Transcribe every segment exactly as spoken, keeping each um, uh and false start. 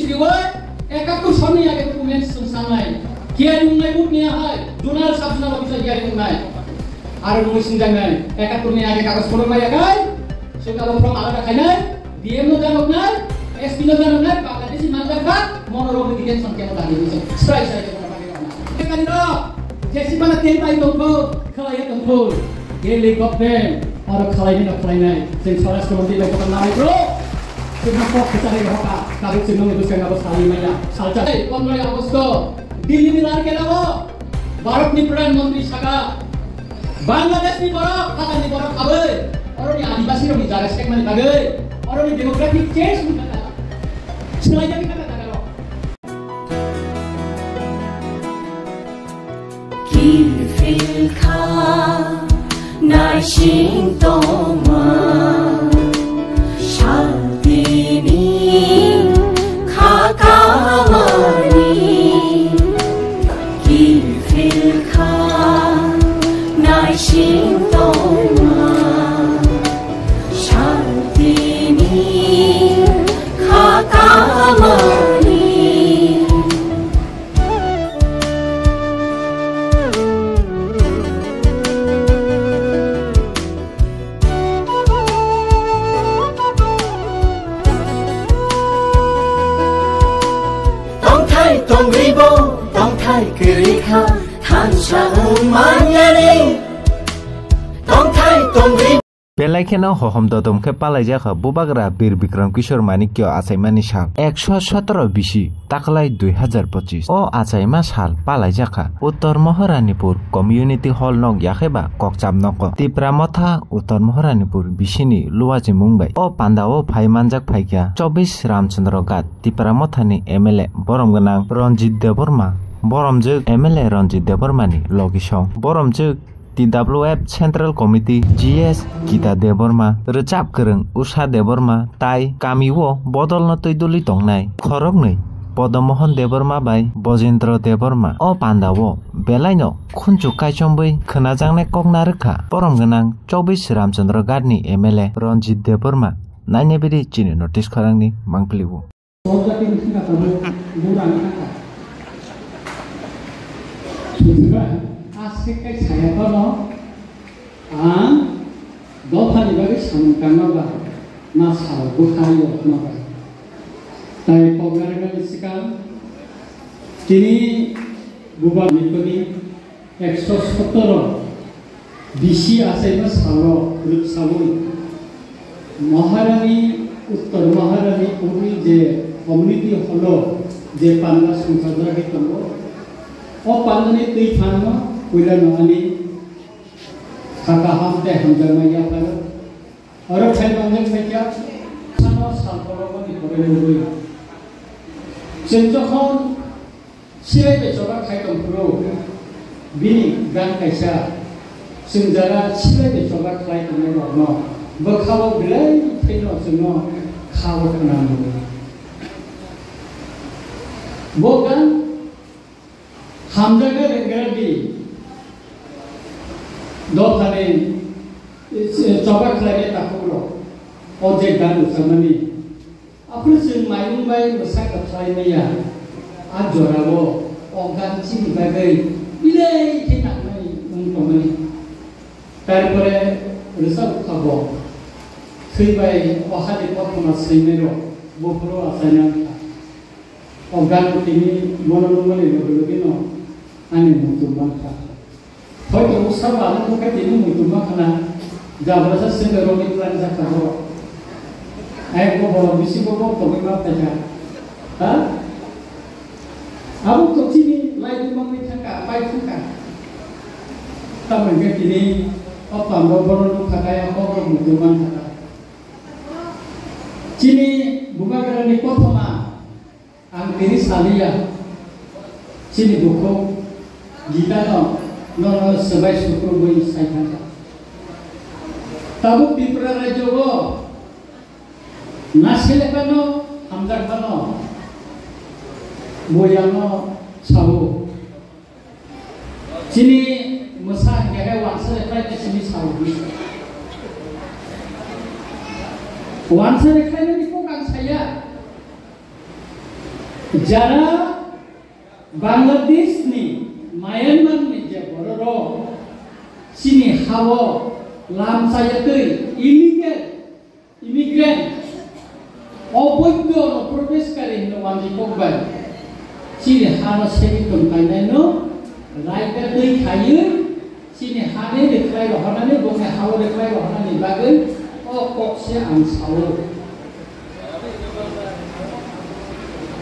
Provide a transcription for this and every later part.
sriwi ekattor sonni age document swng sangnai. Kiyari wngnai vote ni ahai, zonal sub zonal office o kiyari wngnai. Aro mui swngjaknai, ekattor ni age kagoj phonok maya khai, swngkha bo from alada khainai, D M no janoknai, S P no janoknai, Bangladeshi manjak kha, mono rok ni detention camp o dagi wngjak. Srai srai khe mono bagwi roknai. Bekarino, jesi bana ten pai tongkho, khalaiya tongkho. Delhi government, aro khalaini no khalainai. Chwng Swarashtra Mantri bai kotor nanai bro. Chwngno kok kwcharwi rohorkha, tabuk chwng nokni bwskango abo salwi manya. Salsa. Hey, pondroy August o Delhi ni Lal Kela o Bharat ni Pradhan Mantri saka, Bangladesh ni borok, Bharat ni borok aboi, oroni Adibasi rokni jaga sekmani bagwi, oroni demographic change ni kaka, swlai jani kaka jaga rok. Kirphil kha naising tongma, shaltini kha kamani. Kirphil kha naising tongma, shaltini kha kamani. Tongthai tongribo, tongthai kwrwi kha, thansa wng manyani. Tongthai tongri. Belai kheno hohom dodom khe palaijak kha Bubagra Bir Bikram Kishore Manikya achaimani sal ekso sotoro bisi taklai dui hazar pochis. O achaima sal palaijak kha Uttor Moharanipur Community Hall nok yakheba Kokcham nogo, Tipra Motha, Uttor Moharanipur bisini Luwajimung bai. O pandao phai manjak phaikha chobbish Ramchandra Ghat, Tipra Mothani M L A borom gwnang Ranjit Debbarma, boromjwk M L A Ranjit Debbarmani logisong, boromjwk T W F Central Committee G S Gita Debbarma, rwchap kwrwng Usha Debbarma, tai kamio bodolno twi duli tongnai khoroknwi Podomohon Debbarma bai Bojendra Debbarma. O pandao belaino khunchuk kaichomwi khwnajaknai kok narwkha borom gwnang chobbish Ramchandra Ghatni M L A Ranjit Debbarma. Nainebiri chini notice khorangni mangpilio. Sojak ni singha tabuk burang thangkha. Sutra aswk kai saya phano ang dophani bagwi samung tangma ba ma sal bwkha yo hwnba. Tai kok narwknani swkang tini buba mikoni ekso sotoro bisi achaima salo rwksaui Maharani, Uttor Maharani purni je community holo je panda songchajagwi tongo, o pandani twi phanno puilano ani kha kaham tei hamjakma yapharo. Oro khai manjak phaikha, sano sal kolokmani pore nugwi. Chwng jokhon Silai bai choba khlai tong phuru, bini gan kaisa chwng jara silai bai choba khlai tongnai rokno bwkhao belai kheno chwngno khao khna mano. Bo gan hamjaknai renggra di dophani, eh, choba khlainai takhuk rok o je gan rwchapmani. Aphuru chwng mairum bai mwsa kwphlai maya, a jorao o gan chini bagwi belai khe nangmani wng tongmani. Tarpore rwchapkha bo, thwi bai o hani kothoma swinairok buphuru achaina wngkha. O gan tini bono nungmani loge loge no ani muitu mankha. Hoito o sabo ano bokhe tini muitu mankha na, jabrasa senge roni plan jakha bo. Ai bo borok bisingo bo tongwi ma phaikha. Ha? Abo to chini lai tongmani thangkha, pai thangkha. Tamo hwnkhe tini o pando bono nukha kaya, o borok muitu mankha. Chini Bubagrani kothoma ang tini saliya, chini bukhuk Gita no nono swbai sukrubwi sai thangkha. Tabuk Tripura rajyo o nasilai phano hamjak phano bo yangno sao. Chini mwsa hingkhe khe wansa rekhwlai khe simi sao di. Wansa rekhwlainani kok ang saya. Jara Bangladesh ni, Myanmar ni je bororok chini hao lamchayatwi illegal immigrant, oboidho no protest kari hino wanjwi kok bai. Chini hano semi tong kainai no raida twi khaiwi chini hani rekhwlai rohornani, bongni hao rekhwlai rohornani bagwi o kok se ang sao.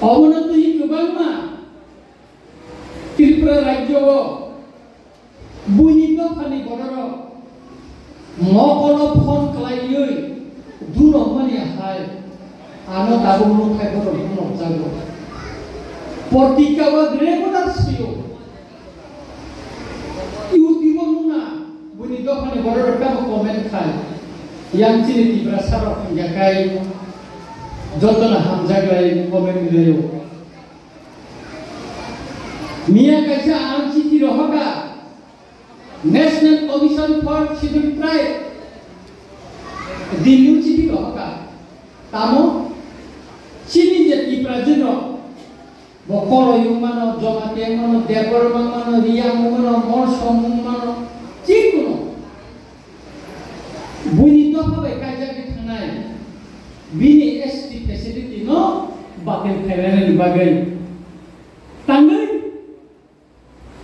Obono twi kwbangma Tripura rajyo o buini dophani bororok mokolo phone khlaiwi dunokmani hai ano tabuk nukhai borok dunokjago. Portika o regular sio. YouTube o nuna buini dophani bororok tamo comment khai. Yang chini Tiprasa rok hingya kai jotono hamjak lai comment laio. Miya kaisa ang chiti rohoka National Commission for Scheduled Tribe, Delhi chiti rohoka. Tamo chini je Tiprajin rok, bo Koroi wng mano, Jomati wng mano, Debbarma wng mano, Riyang wng mano, Morsom wng mano, chikuno buini dopha bai kaijagwi thangnai bini S T facility no batil khainani bagwi tangwi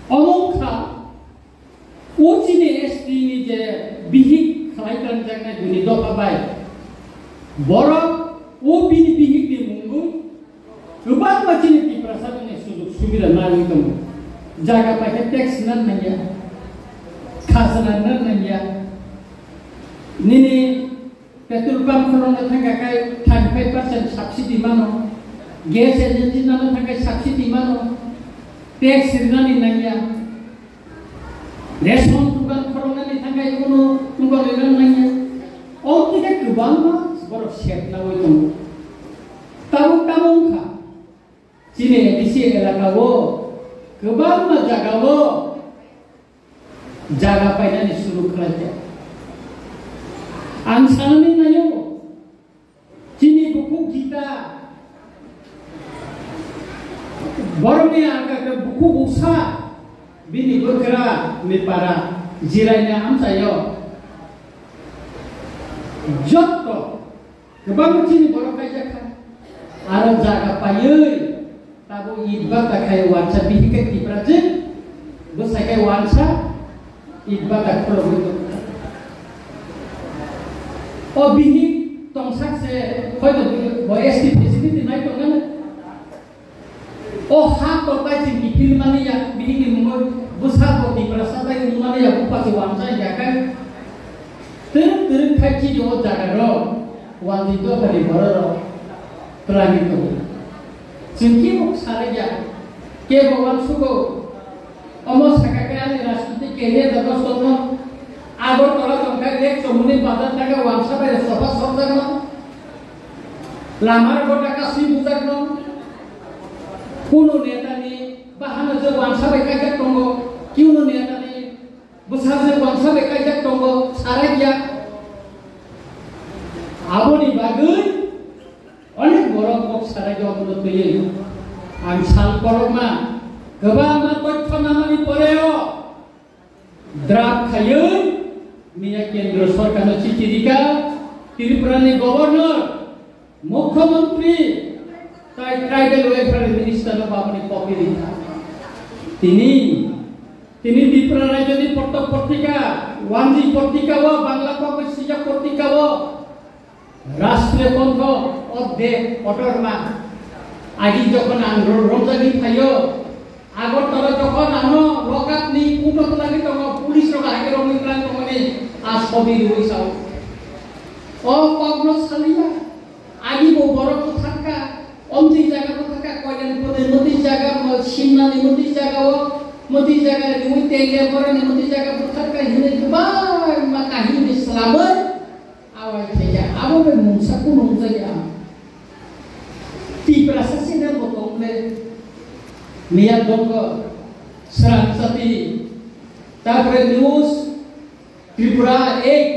omo wngkha o chini S T ni je bihik khlai tangjaknai buini dopha bai borok o bini bihik ni mungwi Kwbangma chini Tiprasa rokni sujug subida naiwi tongo. Jaga paikhe tax nan nangya, khajna nan nangya. Nini petrol pump khorokna thangkha khai thirty five percent subsidy mano, gas agency nana thangkha subsidy mano, tax rinani nangya. Ration dukan khoroknani thangkha ibono tungkol rinani nangya. Omo twi khe kwbangma borok sepnawi tongo. Tabuk tamo wngkha, chini A D C elaka o kwbangma jaga o jaga painani suru khlaikha. Ang sanani naio, chini bukhuk Gita, borokni ang kha khe bukhuk uksa, bini bwkra ni para jiraina amchaio. Jotto kwbangma chini borok kaijak kha. Aro jaga paiwi tabuk it bata khai wansa bihik khe Tiprajwk, bwsai khe wansa it bata khulogwi tongkha. O bihik tongsak se hoito bo S T facility nai tongnani. O ha totai chini kiphilmani ya, bini ni mungwi bwsa bo Tiprasa tai wngmani ya, bupha se wansa ya kai. Twrwk twrwk khai chini o jaga rok, wanjwi dophani borok rok twlangwi tongo. Chwng kebo sarai ya, kebo wansugo. Omo saka khe ani rajniti career da dos tongno. Agartala tongkha ek chomuni bazar thangkha wansa bai sofa sokjakno. Lama rok taka swi bujakno. Kuno netani bahano je wansa bai kaijak tongo, kuno netani bwsa je wansa bai kaijak tongo, sarai ya. Aboni bagwi onek borok kok sarai ya omono twiwi. Ang sal korokma kwbangma tothyo nanani poreo. Draft khaiwi miya Kendra Sorkarno chithi rikha, Tripurani Governor, Mukhyamantri tai Tribal Welfare Minister no baboni copy rikha. Tini, tini Tripura rajyoni protto portika, wanji portika o, Bangla kok sijak portika o, Rashtriya Kontho of the Kotorma. Agi jokhon ang ro-, romjagwi phaio, Agartala jokhon ano lokapni puto twlagwi tongo, police rok hai rokni twlang tongmani a sobi rwi sao. O kokno salia, agi bo borok bwtharkha, omtwi jaga bwtharkha, koilani pwtwi mwtwi jaga, mo-, simnani mwtwi jaga o, mwtwi jaga riwi tenge borokni mwtwi jaga bwtharkha hinwi kwbangma kahini slamwi. Awai khaikha, abo bai mungsa kunu wngjakya. Tiprasa sida bo tongkhe, miya dongo, srang jati, তারপরে নিউজ ত্রিপুরা এইট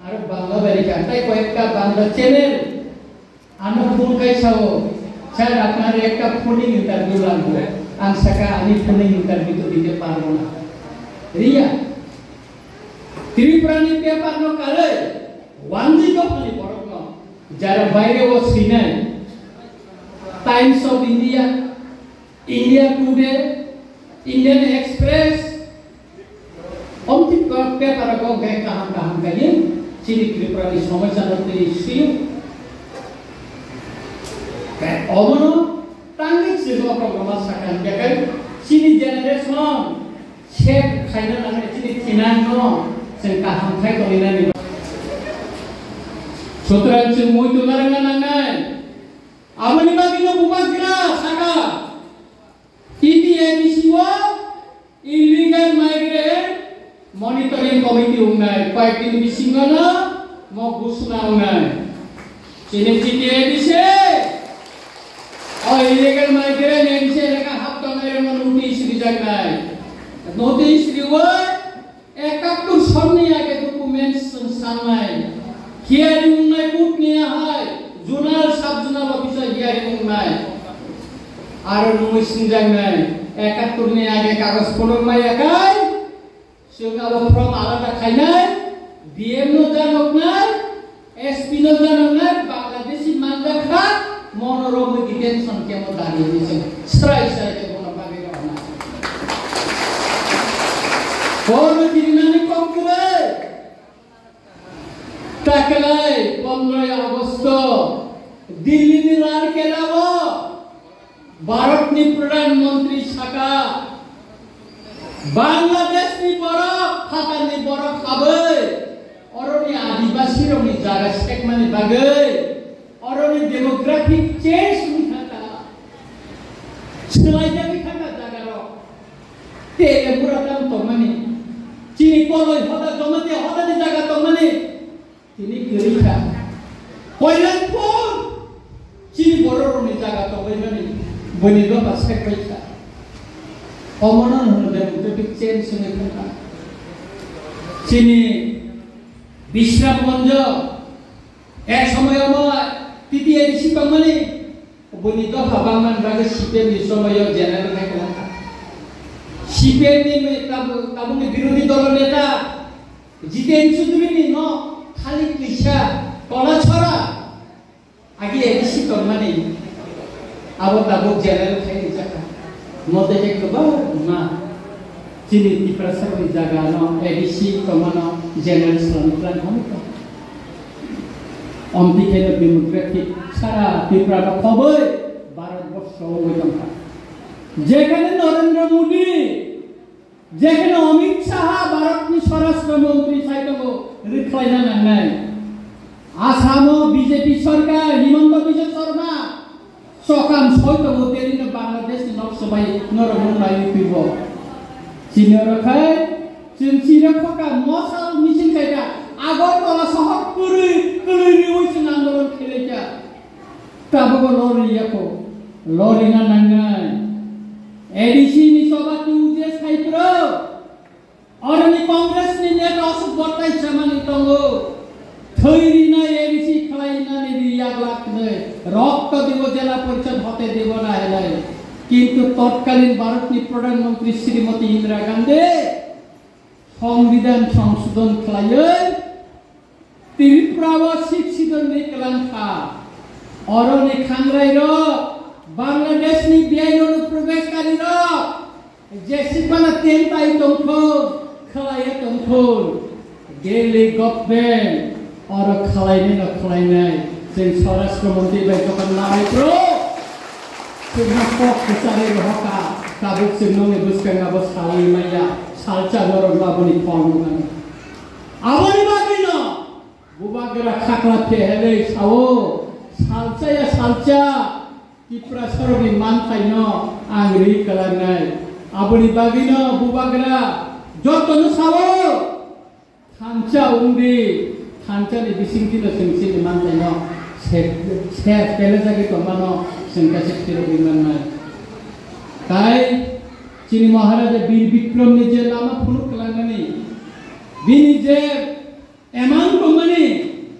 আর বাংলা বারিকা, তাই কয়েকটা Bangla channel. Ano phone kai sao, "Sir, আপনার একটা phoning interview লাগবে।" Ang saka, "Ani phone interview to dite parbo na." Riya, Tripura ni paper no kare, wangwi dophani borok no, jara baire o sinai, Times of India, India Today, Indian Express, omtwi pa-, paper o hwnkhe kaham kaham kaiwi chini Tripura ni somosya no twi swiyo. Omono tangwi chwng o kokroma sakha hwnkhe chini generation save khaina nangnai, chini thinang no chwng kaham khai tongwi nani. Sutrang chwng muitu narwkna nangnai. Aboni bagwi no bubagra sakha. T T A D C o illegal migrant monitoring committee wngnai, koyek din bisingo no mo ghosona wngnai. Chini T T A D C o illegal migrant A D C elaka hap tongnai rokno notice rijaknai. Notice riwi Ekattur sonni age documents chwng sangnai. Hearing wngnai court ni ahai, zonal, sub zonal office o hearing wngnai. Aro nungwi swngjaknai, ekattur ni age kagoj phunuk maya kai, chwng abo form alada khainai, D M no janoknai, S P no janoknai, Bangladeshi manjakha, mono romwi detention camp o dagi hinwi chwng srai srai khe bono bagwi rohornai. Bono kirinani kok kwrwi. Takelai pondroi Agosto Delhi ni Lal Kela o Bharat ni Pradhan Mantri saka, Bangladesh ni borok, phatar ni borok habai, oroni adibasi rok ni jaga sekmani bagwi, oroni demographic change wngkha ta, swlaijagwi kha ta jaga rok, tei bura tam tongmani, chini koloi hoda jomati hoda ni jaga tongmani, Tini kwrwi kha. Koilampur chini bororokni jaga tonglaimani buini dopha sekbai kha. Omono hwno democratic change hwnwi thangkha. Chini Bishramganj ek somoy omo T T A D C tongmani buini dopha bangmani bagwi C P M ni somoyo general khai kwlangkha. C P M ni tabuk, tabukni birodhi dolo neta Jiten Chaudhary ni nok khali kisa tola chora agi A D C tongmani abo tabuk general khai rijak kha. Mote khe kwbangma chini Tiprasa ni jaga no A D C tongmano general swlamwi twlang kha. Omtwi khe no democratic sara Tripura no khobwi Bharat borsho wngwi tongkha. Jekhane Narendra Modi Jekheno Amit Shah Bharatni Swarashtra Montri sai tongo, rwkhlaina nangnai. Assamo B J P sorkar, Himanta Biswa Sarma, chokam soi tongo, terino Bangladeshni nok swbai norok nung naiwi twibo. Chini oro khai, chwng chini khokha mosal misil kaikha, Agartala sohor kwrwi, kwrwi riwi chwng andolon khailaikha. Tabukbo lori yako, lorina nangnai. A D C ni choba tu je sai pro. Oroni Congress ni neta Ashok Bhattai chamani tongo. Thwi rinai A D C khlainani ri yak lak nai. Rokto dibo jela porishod hote dibo na helai. Kintu totkalin Bharatni Pradhan Mantri Srimati Indira Gandhi Songbidan songsodhon khlaiwi Tripura o Sixth Schedule ni kwlang kha. Oroni khangrai rok, Bangladesh ni biyai no probesh kari rok, jesi pana tentai tongthun, khlaiya tongthun. Delhi government oro khlainai no khlainai. Chwng Swarashtra Mantri bai jokhon narai pro. Chwngno kok kwcharwi rohorkha, tabuk chwng nokni bwskango abo salwi manya, salsa norokno aboni phone rwnani. Aboni bagwino bubagra khakla phehelwi sao, salsa ya salsa, Tiprasarokni manthaino ang ri kwlangnai. Aboni bagwino bubagra jotono sao, thansa wngdi, thansani bisingtwino chwng chini manthaino se-, se-, pelejagwi tongmano chwng kaisa phirogwi mannai. Tai Chini Maharaja Bir Bikram ni je lama phunuk kwlangnani, bini je emang tongmani,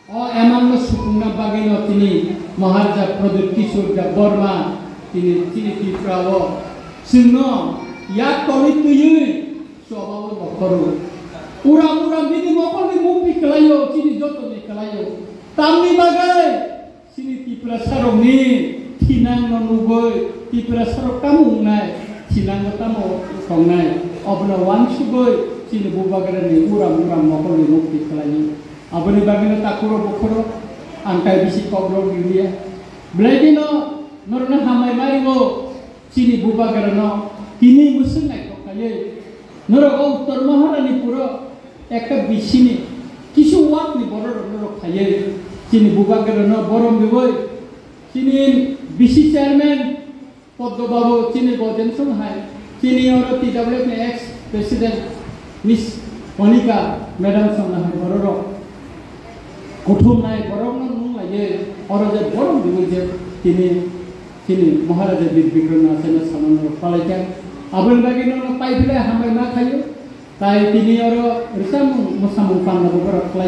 o emang no sukungna bagwi no chini Maharaja Pradyut Kishore Debbarma chini, chini Tripura o chwngno yak torwi twiwi choba o nokhoro. Uram uram bini mokol ni mukti kwlaio, chini joto ni kwlaio. Tamni bagwi chini Tiprasarokni thinangno nugwi, Tiprasarok tamo wngnai, thinangno tamo tongnai, obono uansugwi chini Bubagrani uram uram mokolni mukti khlaio. Aboni bagwino takhuro bukhuro ang tai bisi kokrok rwliya. Belai kheno norokno hambai mai rwo. Chini Bubagrano tini mwswk naithok khaiwi norok o Uttor Maharanipuro ekta bisini kisu ward ni bororok norok khaiwi chini Bubagrano borom riwi chini B C chairman Poddo Babu, chini bo Jenson hai, chini oro T W F ni ex president Miss Monica madam song hai bororok kuthumnai borokno nung laiwi oro je borom riwi je tini Chini Maharaja Bir Bikram Nachaino samung rok palaikha. Aboni bagwi nono pai philai hambai ma khaio. Tai tini oro rwchapmung mwsamung panda bo bohrok khlai.